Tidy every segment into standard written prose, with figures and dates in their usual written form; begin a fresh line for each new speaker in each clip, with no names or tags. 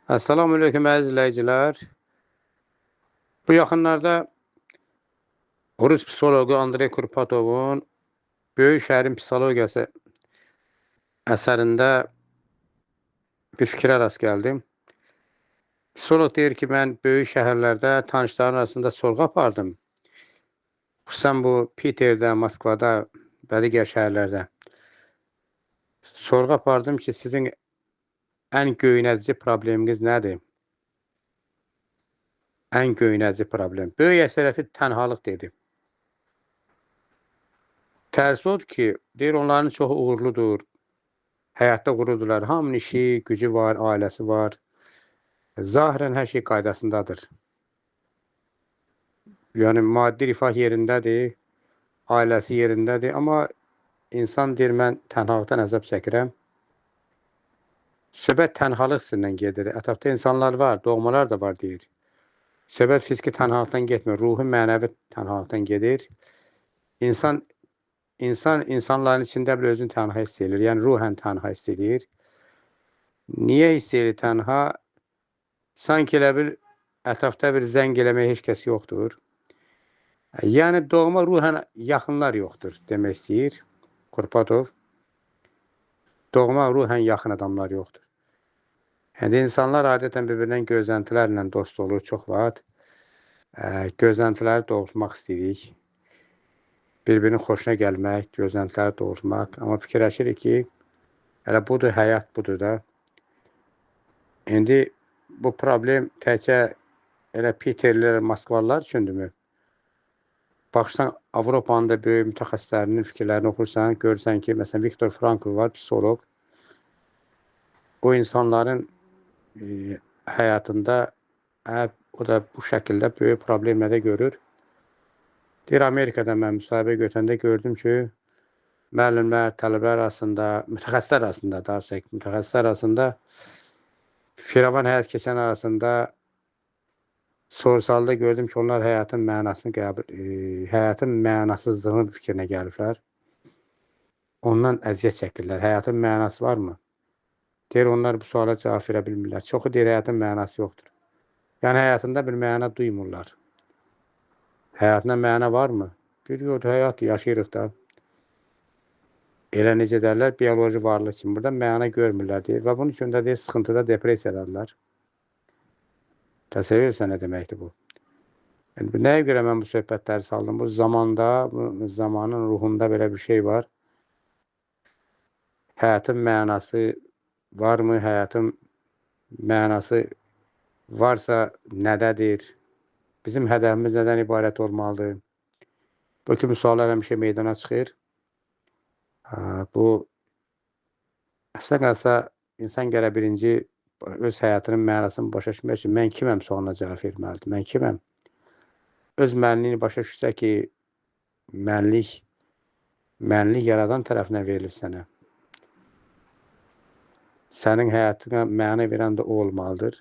Assalamu aleyküm əziz izləyicilər. Bu yaxınlarda Rus psixoloqu Andrey Kurpatovun Böyük Şəhərin Psixologiyası əsərində bir fikrə rast gəldim. Psixoloq deyir ki, mən böyük şəhərlərdə tanışların arasında sorğu apardım. Xüsusən bu Piterdə, Moskvada və digər şəhərlərdə. Sorğu apardım ki, sizin ən göynədici probleminiz nədir? Ən göynədici problem. Böyük əksəriyyəti tənhalıq dedi. Təəssüf odur ki, deyir, onların çoxu uğurludur. Həyatda uğurludurlar. Hamının işi, gücü var, ailəsi var. Zahirən hər şey qaydasındadır. Yəni, maddi rifah yerindədir, ailəsi yerindədir. Amma insan deyir, mən tənhalıqdan əzab çəkirəm. Söhbət tənhalıq hissindən gedir. Ətrafda insanlar var, doğmalar da var deyir. Söhbət fiziki tənhalıqdan getmir, ruhi, mənəvi tənhalıqdan gedir. İnsan insanların içində belə özünü tənha hiss edir. Yəni, ruhən tənha hiss edir. Niyə hiss edir tənha? Sanki elə bir ətrafda bir zəng eləməyə heç kəs yoxdur. Yəni, doğma ruhən yaxınlar yoxdur demək istəyir Kurpatov. Doğma ruhən yaxın adamlar yoxdur. Yəni, insanlar adətən bir-birindən gözləntilərlə dost olur çox vaxt. Gözləntiləri doğrultmaq istəyirik. Bir-birinin xoşuna gəlmək, gözləntiləri doğrultmaq. Amma fikirləşirik ki, elə budur, həyat budur da. İndi bu problem təkcə elə Piterlilər, Moskvalılar üçündürmü? Baxırsan, Avropanın da böyük mütəxəssislərinin fikirlərini oxursan, görürsən ki, məsələn, Viktor Frankl var, psixoloq. O insanların həyatında o da bu şəkildə böyük problemlər də görür. Deyir, Amerikada mən müsahibə götürəndə gördüm ki, müəllimlər, tələbələr arasında, mütəxəssislər arasında, daha çox mütəxəssislər arasında, firavan həyat keçən arasında sorsalda gördüm ki, onlar həyatın mənasını qəbul, həyatın mənasızlığının fikrinə gəliblər. Ondan əziyyət çəkirlər. Həyatın mənası varmı? Deyir, onlar bu suala cavab verə bilmirlər. Çoxu deyir, həyatın mənası yoxdur. Yəni, həyatında bir məna duymurlar. Həyatında məna varmı? Deyir, yox, həyat yaşayırıq da. Elə necə derlər, bioloji varlıq kimi. Burada məna görmürlər, deyir. Və bunun üçün də deyir, sıxıntıda depressiyadadırlar. Təsəvvür etsən nə deməkdir bu? Yəni, nəyə görə mən bu söhbətləri saldım? Bu zamanda, bu zamanın ruhunda belə bir şey var. Həyatın mənası varmı? Həyatın mənası varsa nədədir? Bizim hədəfimiz nədən ibarət olmalıdır? Bu kimi suallar həmişə meydana çıxır. Bu, əslində qalsa, insan gərək birinci öz həyatının mənasını başa düşmək üçün mən kiməm sualına cavab verməlidir. Mən kiməm? Öz mənliyini başa düşsə ki, mənlik yaradan tərəfindən verilir sənə. Sənin həyatına məna verən də o olmalıdır.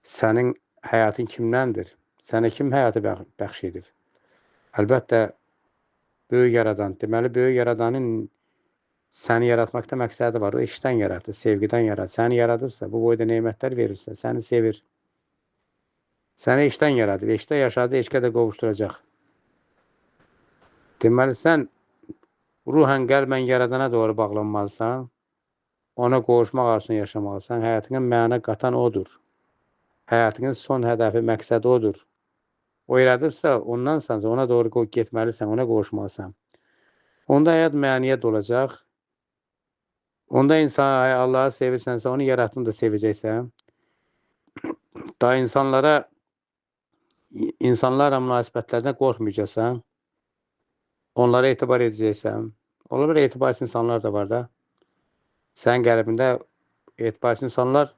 Sənin həyatın kimdəndir? Sənə kim həyatı bəxş edir? Əlbəttə, böyük yaradan. Deməli, böyük yaradanın səni yaratmaqda məqsədi var. O işdən yaratdı, sevgidən yaratdı. Səni yaradıbsa, bu boyda nemətlər verirsə, səni sevir. Səni işdən yaradır, eşqdə yaşadı, eşqə də qovuşduracaq. Deməli, sən ruhən qəlbən yaradana doğru bağlanmalısan, ona qovuşmaq arzusunu yaşamalısan. Həyatına məna qatan odur. Həyatının son hədəfi, məqsədi odur. O yaradıbsa, ondansansa, ona doğru getməlisən, ona qovuşmalısan. Onda həyat məniyə dolacaq. Onda insan Allahı sevirsənsə, onu yaratdığını da sevəcəksən. Daha insanlarla münasibətlərdən qorxmayacaqsan. Onlara etibar edəcəksən. Ola bilər, etibarsız insanlar da var da. Sənin qəlbində etibarsız insanlar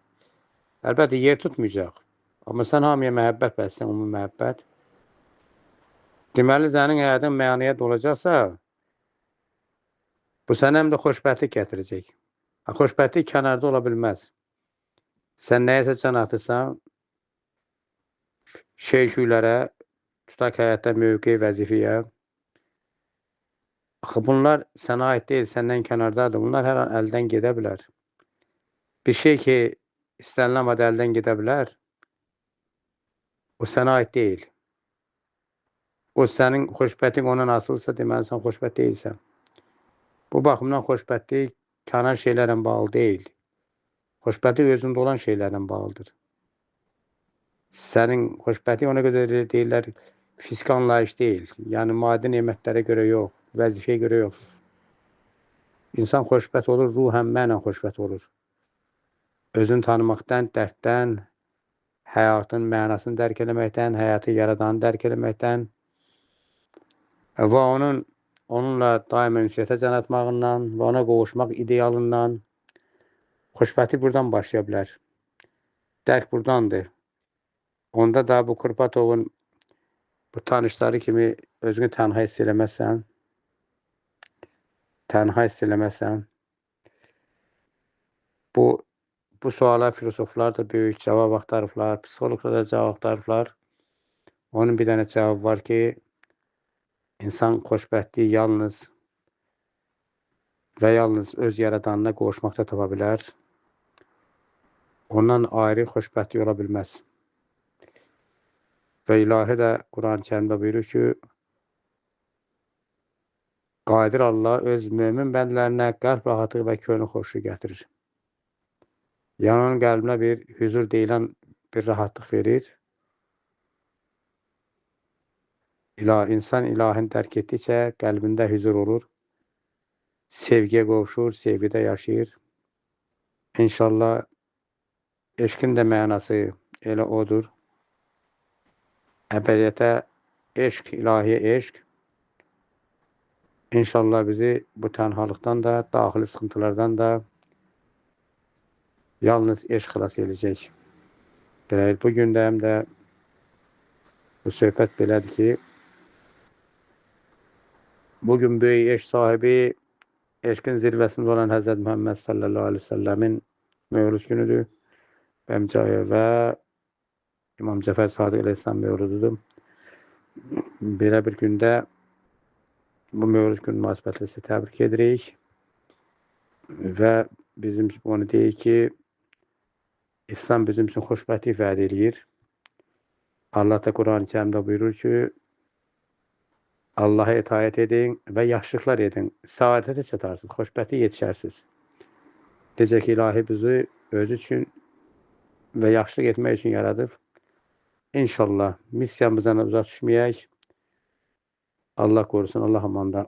əlbəttə yer tutmayacaq. Amma sən hamıya məhəbbət bəssən, ümumi məhəbbət. Deməli, sənin həyatın mənaya dolacaqsa, bu sənə həm də xoşbəxtlik gətirəcək. Xoşbəxtlik kənarda ola bilməz. Sən nəyəsə can atırsan, şey-şüylərə, tutaq həyatda mövqe, vəzifəyə. Axı, bunlar sənə aid deyil, səndən kənardadır. Bunlar hər an əldən gedə bilər. Bir şey ki, istənilən vaxt əldən gedə bilər. O sənə aid deyil. O sənin xoşbəxtlik ondan asılısa, deməli sən xoşbəxt deyilsən. Bu baxımdan xoşbəxtlik kənar şeylərlə bağlı deyil. Xoşbəxtlik özündə olan şeylərlə bağlıdır. Sənin xoşbəxtlik ona görə deyirlər, fiziki anlayış deyil. Yəni maddi nemətlərə görə yox, vəzifəyə görə yox. İnsan xoşbəxt olur, ruhən, mənən xoşbəxt olur. Özünü tanımaqdan, dərddən, həyatın mənasını dərk eləməkdən, həyatı yaradanı dərk eləməkdən və onunla daima ünsiyyətə can atmağından və ona qovuşmaq idealından xoşbəxtlik buradan başlaya bilər. Dərk buradandır. Onda da bu Kurpatovun bu tanışları kimi özünü tənha hiss eləməzsən, tənha hiss eləməzsən. Bu suala filosoflar da böyük cavab axtarıblar, psixoloqlar da cavab axtarıblar. Onun bir dənə cavabı var ki, insan xoşbəxtliyi yalnız və yalnız öz yaradanına qovuşmaqda tapa bilər. Ondan ayrı xoşbəxtlik ola bilməz. Və ilahi də Quran-ı Kərimdə buyurur ki, Qadir Allah öz mömin bəndlərinə qəlb rahatlığı və könül xoşluğu gətirir. Yəni onun qəlbinə bir hüzur deyilən bir rahatlıq verir. İnsan ilahini dərk etdikcə qəlbində hüzur olur, sevgiyə qovuşur, sevgidə yaşayır. İnşallah eşqin də mənası elə odur. Əbədiyyətə eşq, ilahiyə eşq. İnşallah bizi bu tənhalıqdan da, daxili sıxıntılardan da yalnız eşq xilas edəcək. Bu gün də həm də bu söhbət belədir ki, bugün böyük eşq sahibi, eşqin zirvəsində olan Həzrət Muhammed sallallahu aleyhi ve sellemin mövlud günüdür. Və İmam Cəfər Sadiq əleyhissalam mövlududur. Belə bir gündə bu mövlud günü münasibətilə sizə təbrik edirik. Və bizim onu deyik ki, İslam bizim üçün xoşbəxtlik vəd eləyir. Allah da Quran-ı Kərimdə buyurur ki, Allaha itaət edin və yaxşılıqlar edin. Saadətə çatarsınız, xoşbəxtlik yetişərsiniz. Necə ki, ilahi bizi özü üçün və yaxşılıq etmək üçün yaradıb. İnşallah missiyamızdan uzaq düşməyək. Allah qorusun, Allah amanda.